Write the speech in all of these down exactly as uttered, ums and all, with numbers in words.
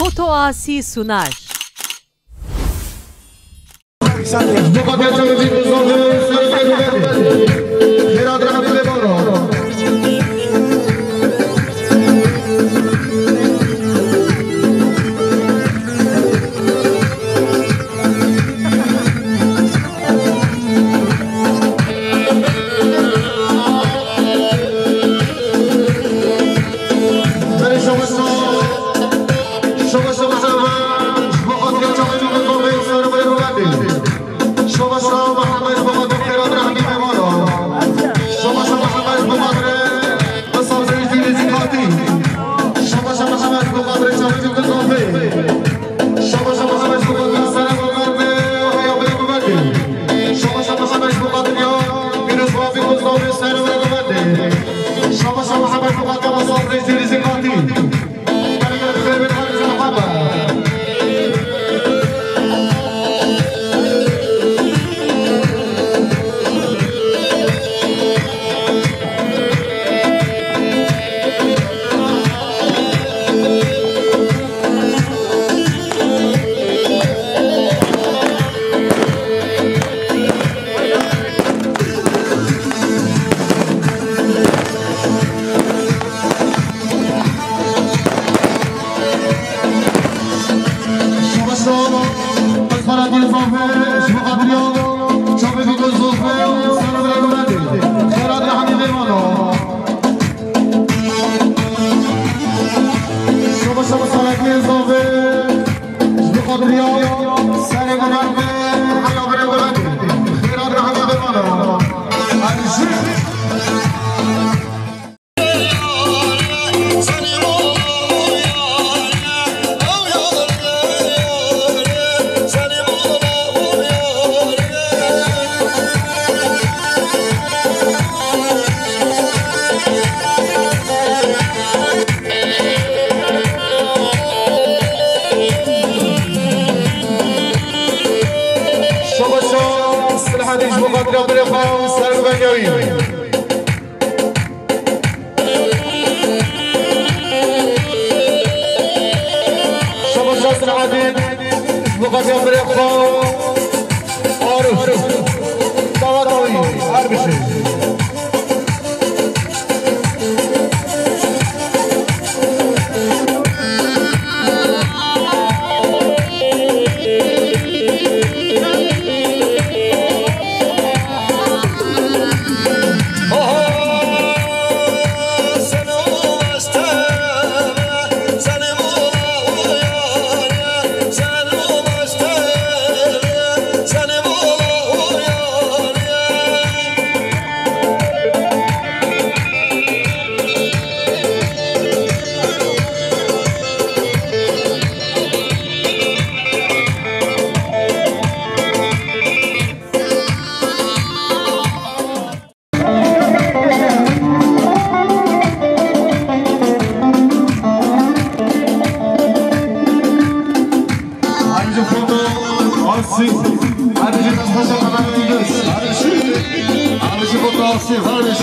Foto Asî Sunar. Şabaşa Selahattin ji bo xatira birê xwe û ser bi vengewî. Şabaşa Selahattin ji bo xatira birê xwe. Arif. Dawa dawî. Her bişî. Ayrıca foto Asif. Ayrıca foto Asif. Ayrıca foto Asif. Ayrıca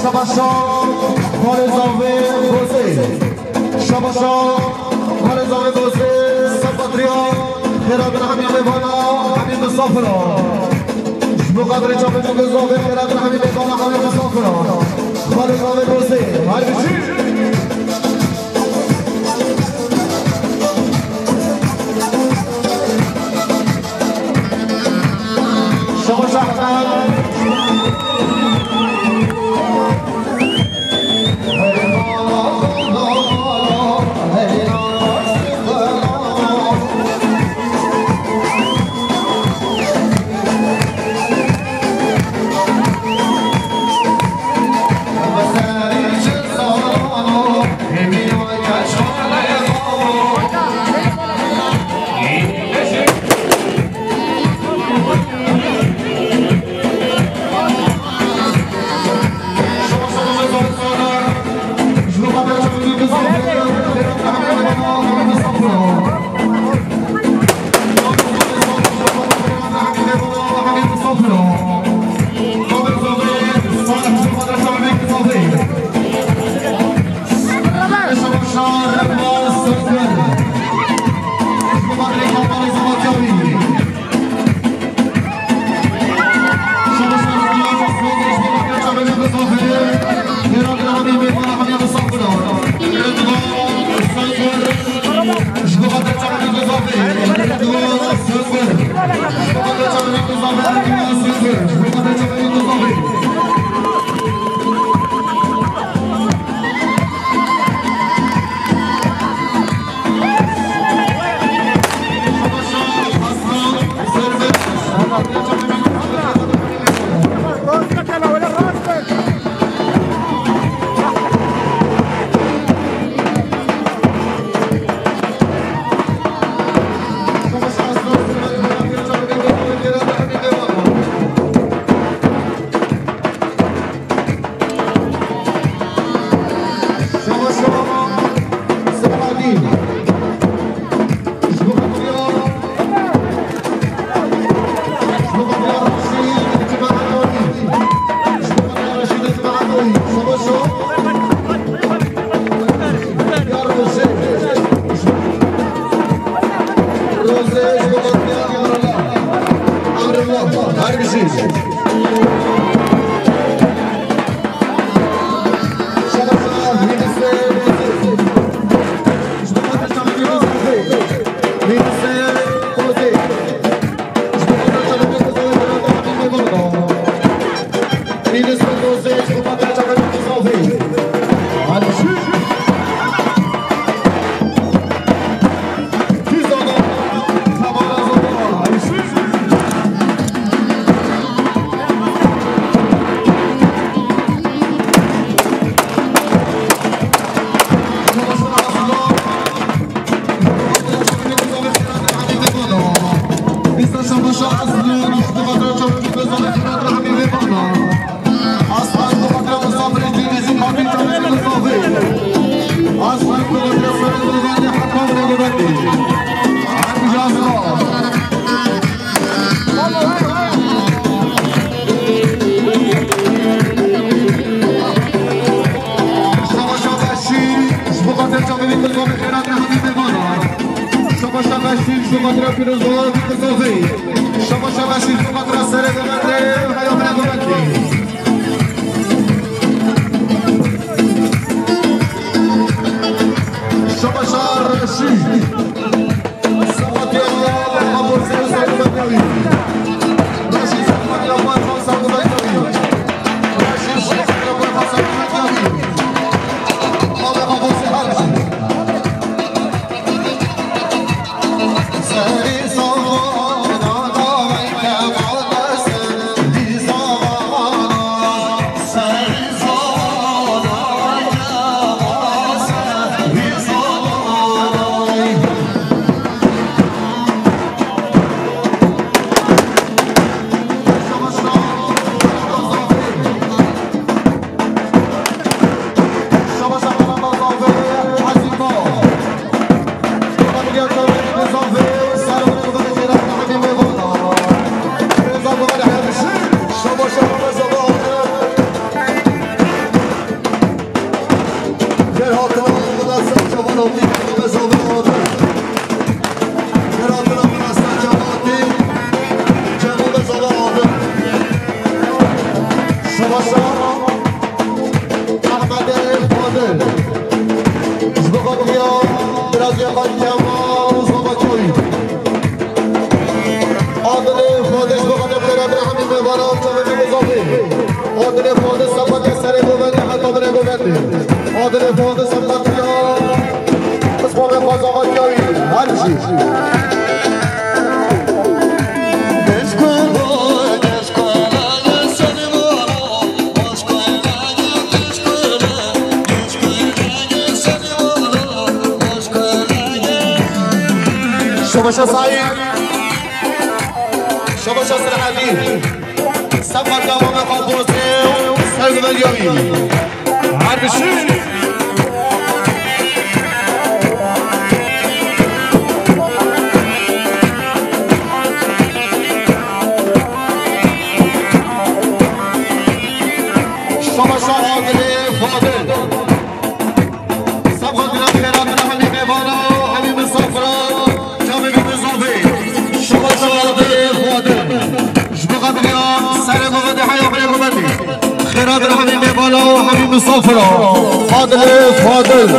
Şabaşa, Xalê Zavê Bozê. Şabaşa, Xalê Zavê Bozê. Ser patriya, xêratin hemî mêvana, hemî misafira. Ji bo qadrê çavê çûke zavê, xêratin hemî mêvana, hemî misafira. Xalê Zavê Bozê. Her bijî. Pîrozbahî Qizafê. Şabaş Reşîd, Qatra Serê Gumendê, Heyatê Gumendê. Şabaş Reşîd. Şabaş Reşîd. Ahmedê Fadil. Ji bo xatirî birazê xwe Kemal Zavakoyî. Adilê Fadil ji bo xatirî Xêra Brahimî mêvana çavê Gozavê. Adilê Fadil seqetê serê govendê heta binê govendê. Adilê Fadil seqetiya Osmanê Zavakoyî. Her bijî. Şabaşa Saîd. Şabaşa Selahaddîn. Sefa dewame xwe pozê û sergiveriya wî. Her bijî. Şabaşa Adilê Fadil. Sabha diran xêra diran hemî mêvana, hemî misafira, çavê bi bizavê. Şabaşa Adilê Fadil. Ji bo xatirî serê govendê heya xêra govendê. Xêra diran hemî mêvana, hemî misafira. Adilê Fadil.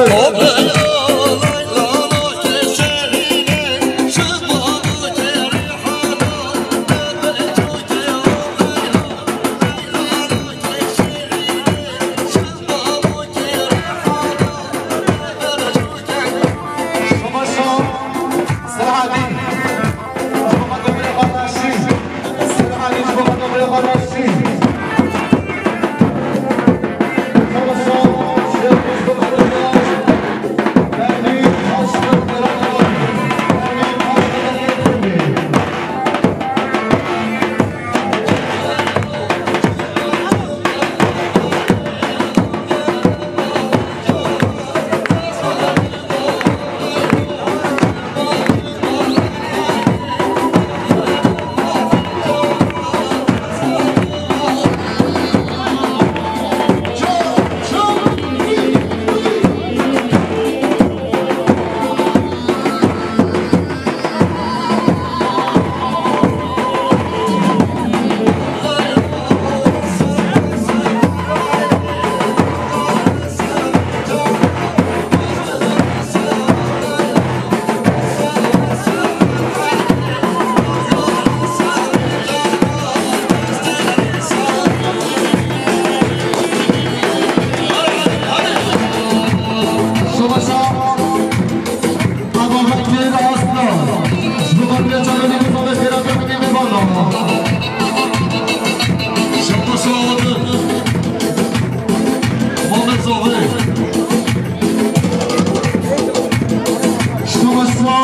Şabaşa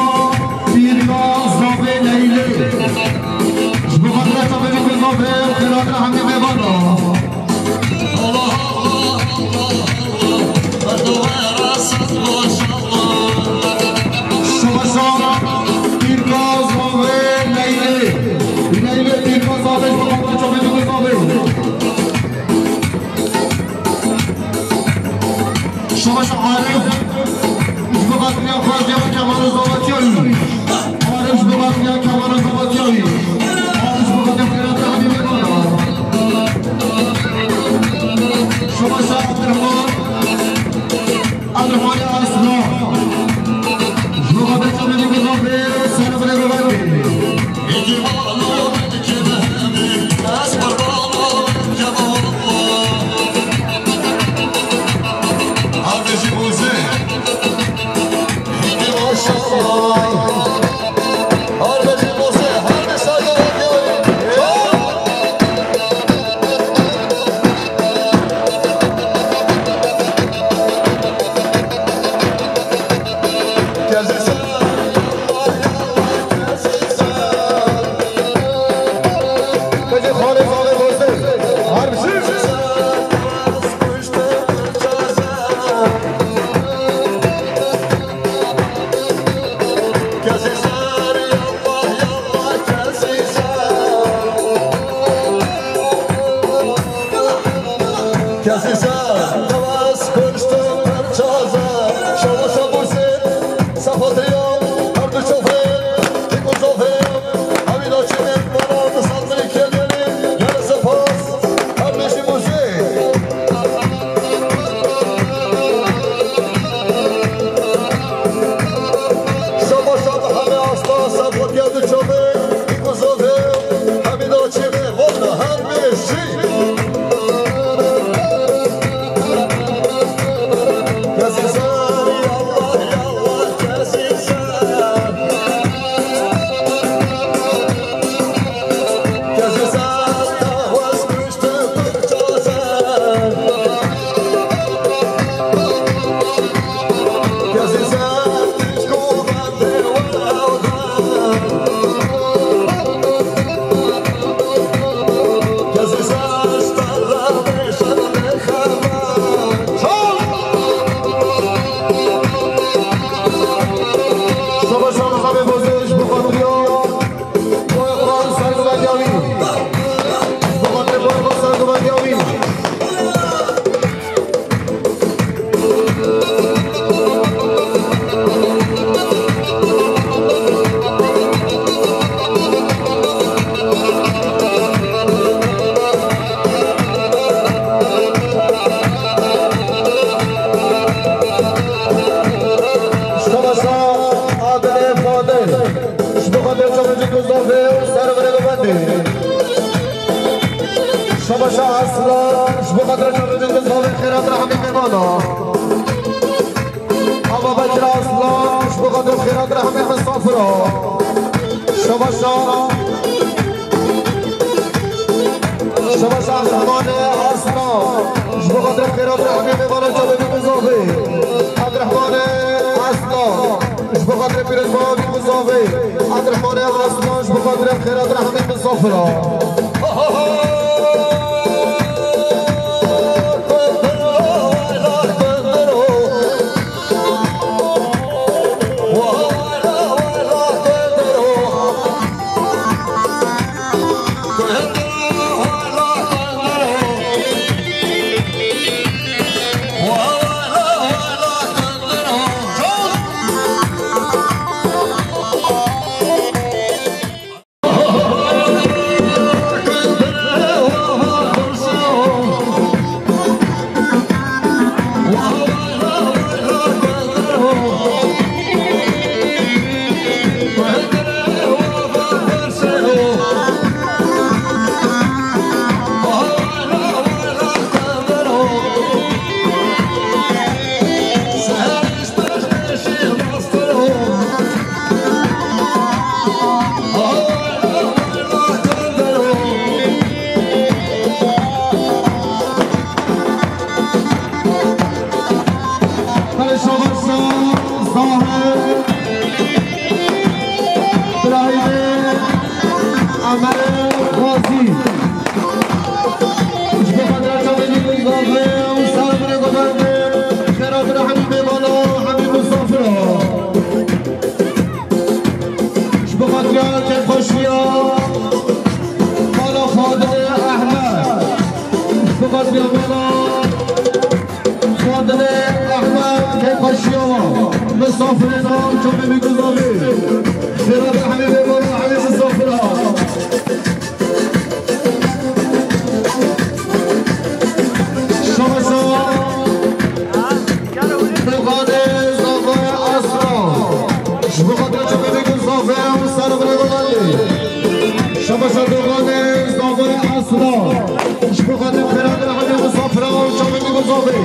pîrka zavê Leylê. Ji bo xatira çavê min ku zavê, xêra te hemî mêvana. Şabaşa pîrka zavê Leylê. Leylê pîrka zavê, ji bo xatira çavê min ku zavê. Şabaşa Arif. Ji bo xatira xwe, Kemal Zavakoyî. Ji bo xatirê Kemala Zebatiyawî. Ji bo xatirê Xêrata Habîbê Bala. Şobaşa Abdurrahman. Abdurrahman Aslan. Ji bo xatirê Çemedî Gulabê, ser bi rêvebendê. Şobaşa Adilê Fadil. Ji bo xatirê Çemedî Gulabê û ser bi rêvebendê. Şobaşa Aslan, ji bo xatirê Çemedî Gulabê, Xêrat Rehmî Mêvana. Ava Bekir Aslan, ji bo xatirê Xêrat Rehmî Misafira. Şobaşa, Şobaşa Abdurrahman Aslan, ji bo xatirê Xêrat Rehmî Mêvana Çemedî Gulabê. Abdurrahman Aslan. Ji bo xatirê pîrozbahî Mizafê, Abdurrahmanê Aslan, ji bo xatirê Xêrat Rehmî Mizafira. Belê şobaşa Zahir, Birahîmê Emerê Xwazî. Ji bo xatirê Çemedî Gulabê û ser bi rêvebendê, Xêrat Rehmî Mêvana Hemî Misafira. Ji bo xatirê kêfxweşiya Mala Fadilê Ehmed. Ji bo xatirê Mala Fadilê Ehmed, kêfxweşiya wan. Misafirê nav çavê min guzavê. Xêra de hemî bê bala hemî misafira. Şaşa. Doganê zavayê Aslan. Ji bo xatirê çavê min guzavê û ser bi rêvelandê. Şaşa doganê zavayê Aslan. Ji bo xatirê xêra de hemî misafira û çavê min guzavê.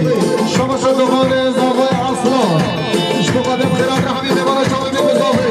Şaşa doganê zavayê Aslan. Ji bo xatirê xêra de hemî mêvana çavê min guzavê.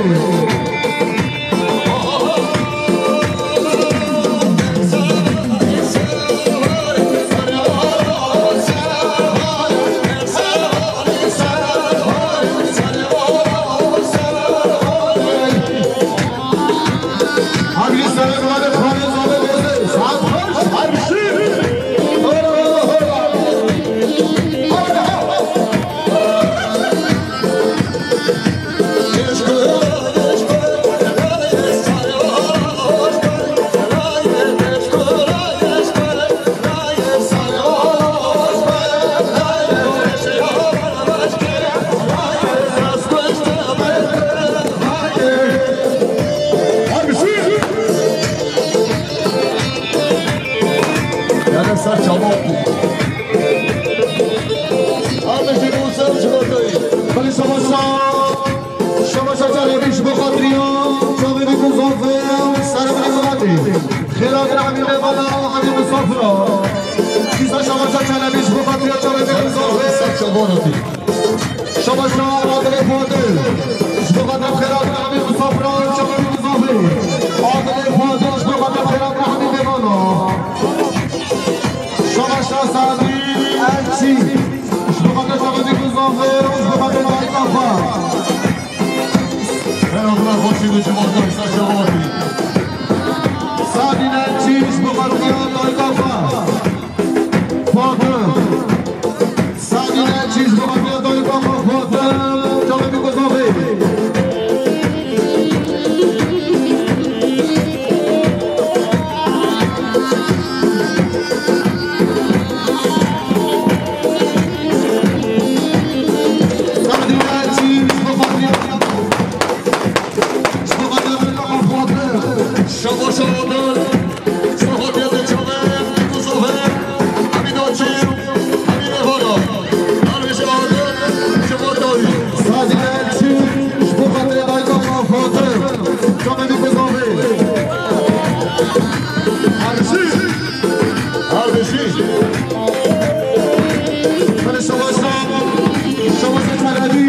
Belê şabaşa, şabaşa Çelebî ji bo xatiriya çavê min guzavê û serê min ê miletê. Xêra din hemî mêvana û hemî misafira. Dîsa şabaşa Çelebî ji bo xatiriya çavê min guzavê. Şabaşa Adilê Fadil. Ji bo xatirê xêra din hemî misafira çavê min guzavê. Adilê Fadil ji bo xatirê xêra din hemî mêvana. Şabaşa Sadî Elçî. Ji bo xatirê çavê min guzavê û ji bo xatirê dayika xwe. Merhaba, hoş geldin, Cemal Bey, saçma bakmayın. Sadî Elçî ji bo xatirê dayika xwe. Fatim. Sadî Elçî ji bo xatirê dayika xwe Fatim. Çavê min guzavê. Belê şabaşa, şabaşa Çelebî.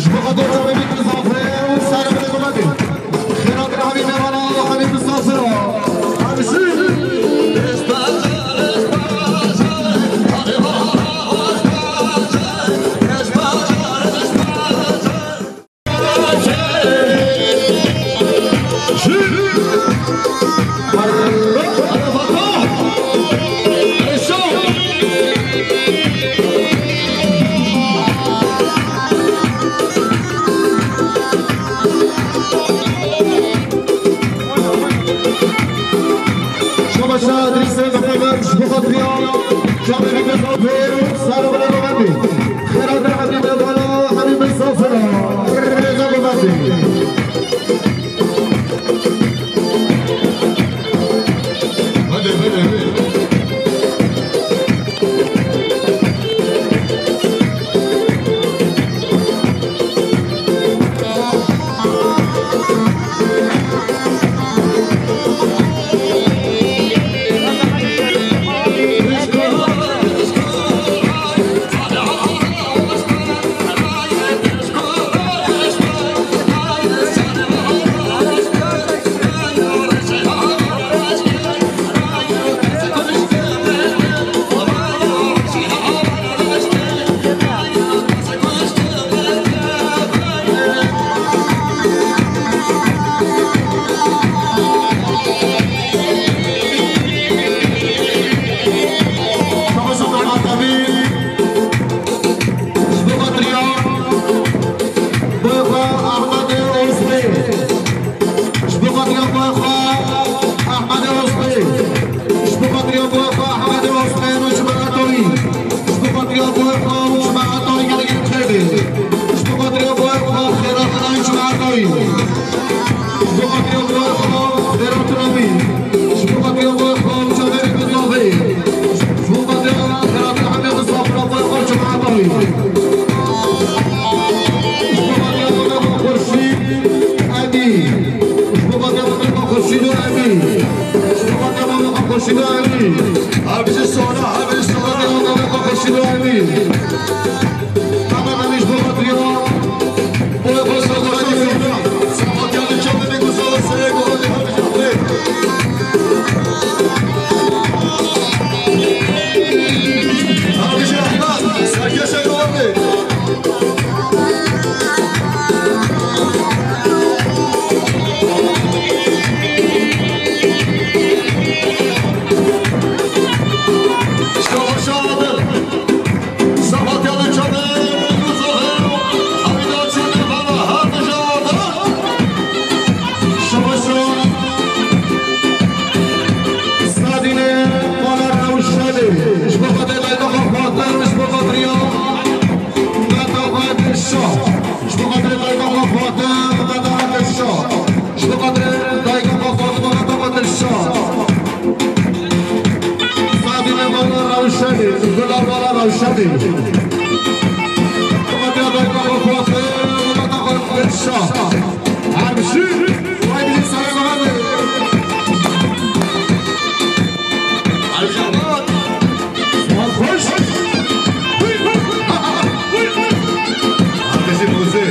Ji bo xatirê çavê min guzavê û serê min ê miletê. Xêra din hemî mêvana, hemî misafira. Hemî şî. Şabaşa Drisê Mehmet ji bo xatirî çavê min guzavê û serê min ê miletê. Xêra din hemî mêvana, hemî misafira. Rêze bibendê. Hadi, hadi, hadi. Ji bo xatiriya boy xwe Ahmedê Ozbê. Ji bo xatiriya boy xwe Ahmedê Ozbê. Ji bo xatiriya boy xwe Ahmedê Ozbê û cemaeta wî. Ji bo xatiriya boy xwe û cemaeta wî gelekî bi xêr bê. Ji bo Xurşîd Emî. Ji bo Fatîya Mehmet Xurşîd û Emî. Ji bo Fatîya Mehmet Xurşîd û Emî. Hevji sona, hevji sona. Fatîya Mehmet Xurşîd û Emî. Mehmet Emî ji bo Fatîya. Boy boy boy boy. Fatîya li çavê min gusa serê gohanê hevji. Sadînê mala Rewşenê, ji bo xatirê dayika xwe Fatim, ji bo xatiriya meta xwe Dilşa, ji bo xatirê dayika xwe Fatim, meta xwe Dilşa, ji bo xatirê dayika xwe Fatim, meta xwe Dilşa. Sadînê mala Rewşenê, gula mala Rewşenê. Ji bo xatirê dayika xwe Fatim, meta xwe Dilşa. Hemşîr, vay bizim sarı bana. Ercan. Hoş. Herkese Buse.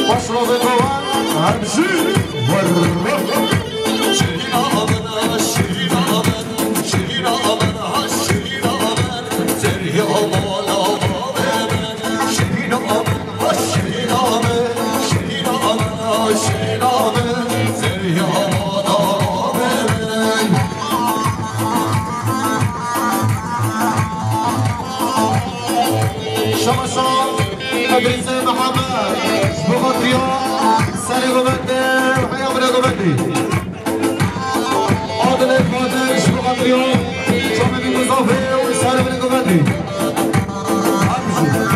Baş roze kovan, hemşîr. Şamaşa Edrîsê Mihemed, ji bo xatirî ya serê govendê û heya min ê govendî. Adilê Fadik, ji bo xatirî ya çavê min Muzafê û serê min ê govendî. Her bijî.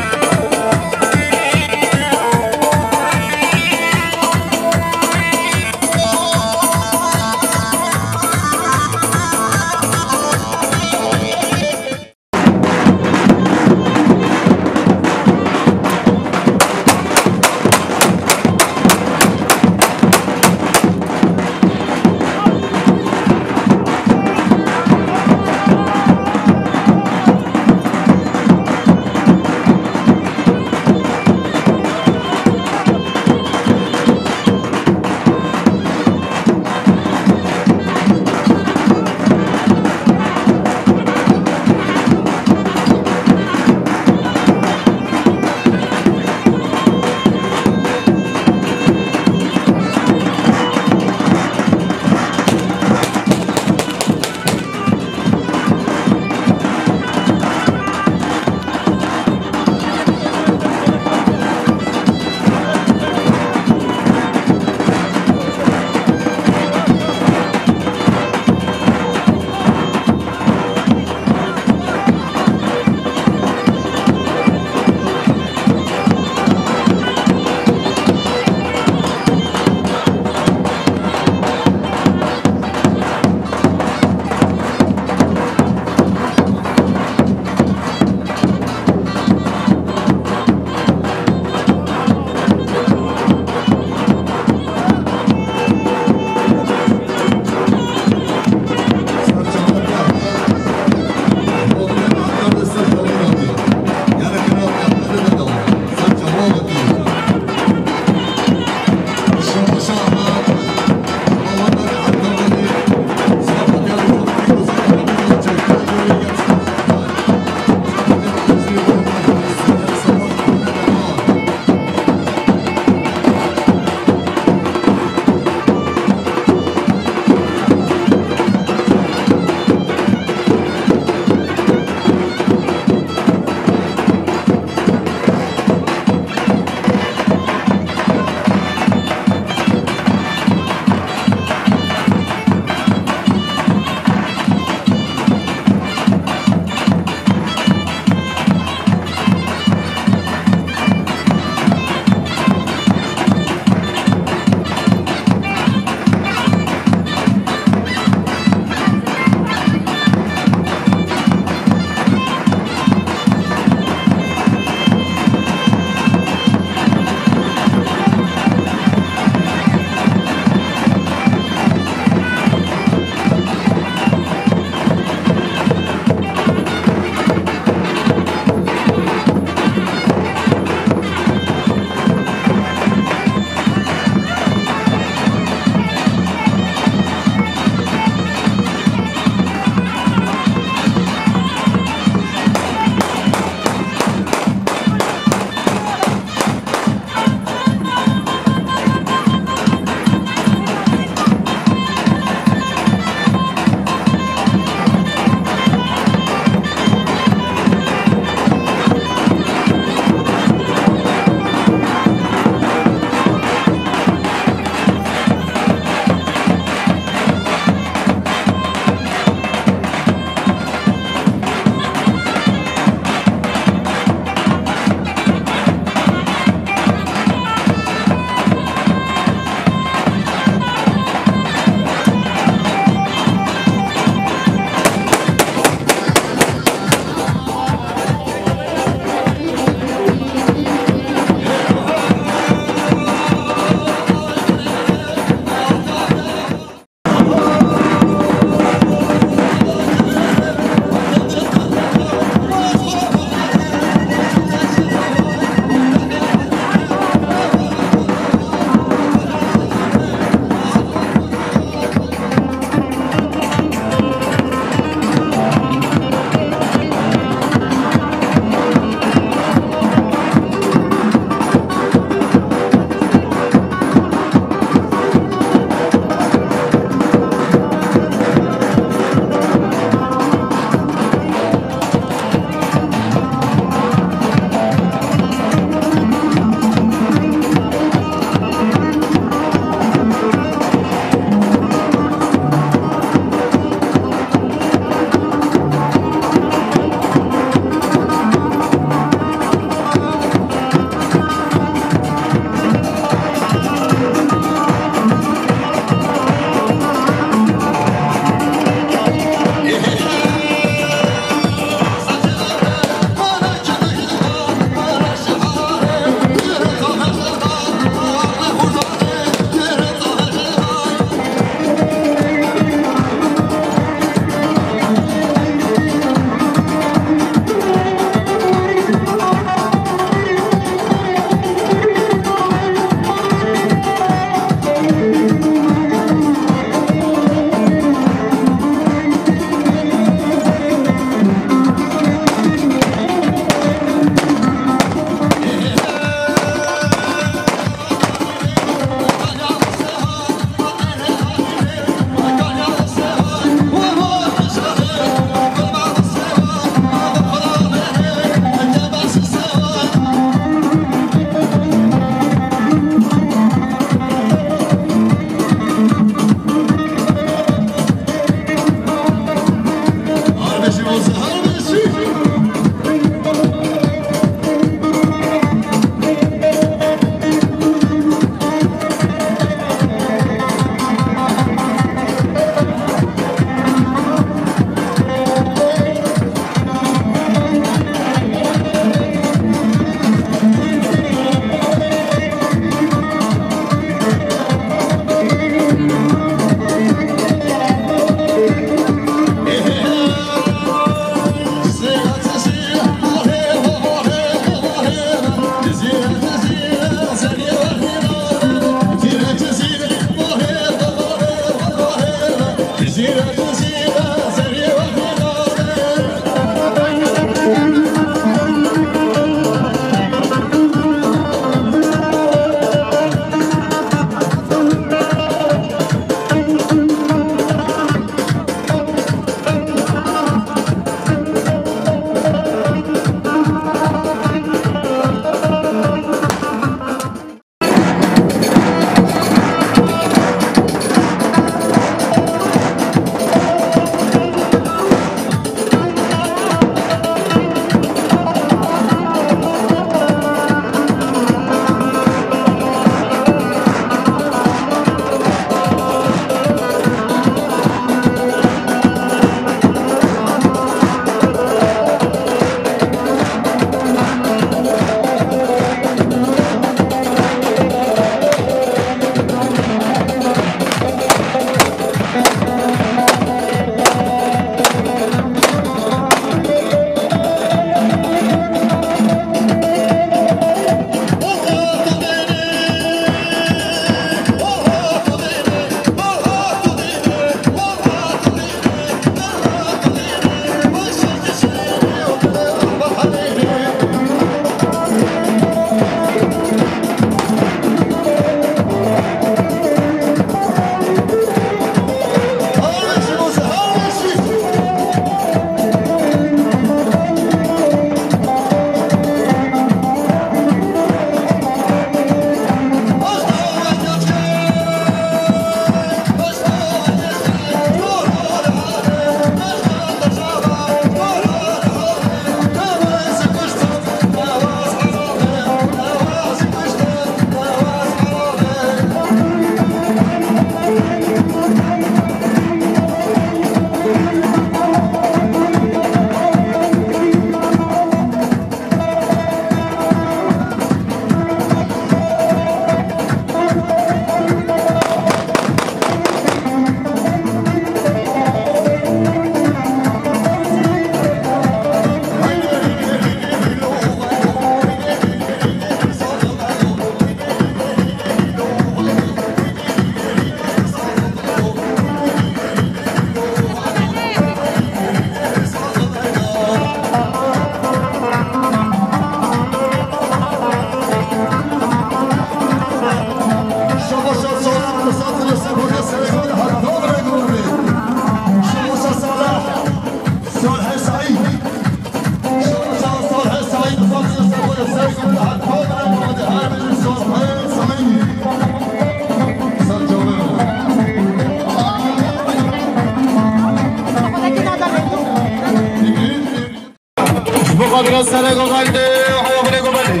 Adres sere govende, haya bile govende.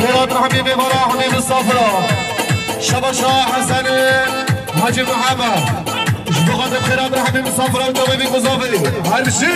Xêrat Rehmî mêvara, Hemî Misafira. Şaba Şah Hesenê Hacî Mihemed. Ji bo xatir Xêrat Rehmî Misafira û çavê vî kuzavê. Her bişî.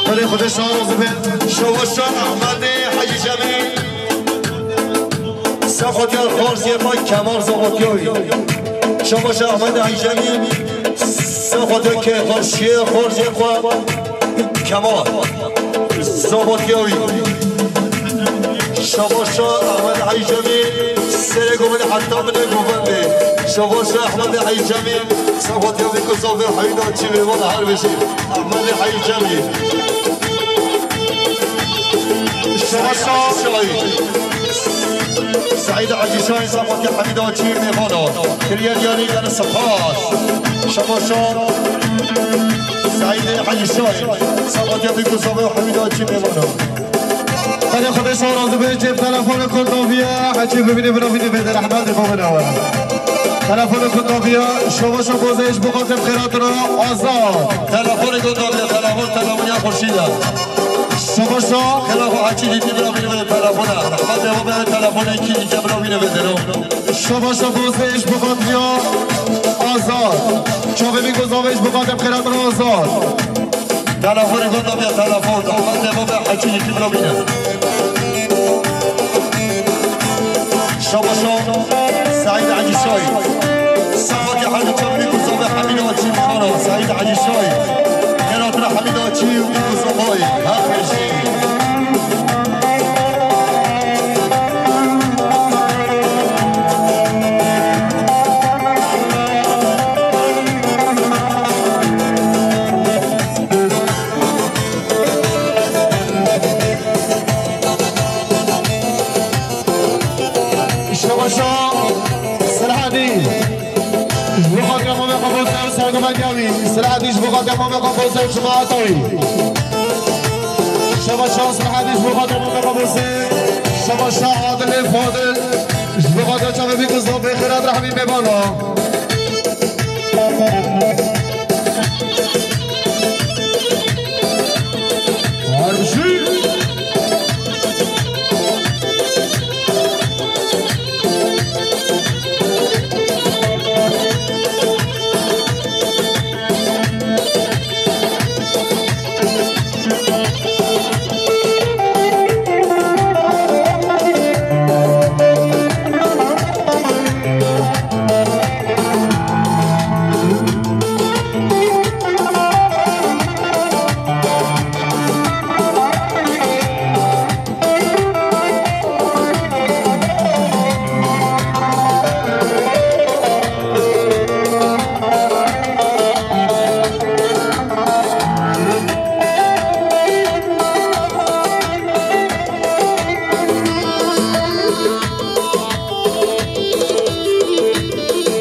Belê Xwedê şaroz be. Şeweşa Ehmedê Hecî Cemîl. Sexotiya Xorziyê xwe Kemal Zoxotiyoyî. Şeweşa Ehmedê Hecî Cemîl. Sexotiya kê xwe şiyê Xorziyê xwe Kemal Zoxotiyoyî. Şeweşa Ehmed Heyî Cemîl, serê govendê heta binê govendê. Şeweşa Ehmed Heyî Cemîl, sexotiya vî ku zafê heyîna çî vê vana her bêjî. Ehmed Heyî Cemîl. Şeweşa Şahî. Seîd Hecî Şahî, sexotiya heyîna çî vê vana. Kiriye diyarî gene spas. Şeweşa Seîd Hecî Şahî, sexotiya vî ku zafê heyîna çî vê vana. Belê Xwedê şaroz be, cêb telefonê ku daviye, heçî bibînî, biravînî vêde, rehmetê xwe binawe. Telefonê ku daviye, şeweşa Xozê ji bo xatir xêratina Azad. Telefonê ku daviye, telefon, telefon ya xurşîd e. Şeweşa. Xêra xwe heçî dîtî, biravînî vêde telefon e. Rehmetê xwe be, telefonê kî dîke biravînî vêde, no. Şeweşa Xozê ji bo xatiriya Azad. Çavê vî ku zafê ji bo xatir xêratina Azad. Telefonê ku daviye telefon, rehmetê xwe be, heçî dîtî, biravînî. Şeweşa Seîd Hecî Şahî. Sexotiya Hecî Çavî ku zafê hemîna çî vê vana, Seîd Hecî Şahî. Xêratina hemîna çî û ku zafayê. Her bêjî. Şeweşa Selahedîn. Ji bo xatir Mamê Qebûl Ser û sergovendiya wî. Selahedîn ji bo xatir Mamê Qebûl Ser û cemaeta wî. Şeweşa Selahedîn ji bo xatir Mamê Qebûl Ser. Şeweşa Adilê Fadil. Ji bo xatir çavê vî ku zafê xêrat rehmî mêvana.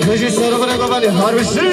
Bijî serxwine govelî, her bijî.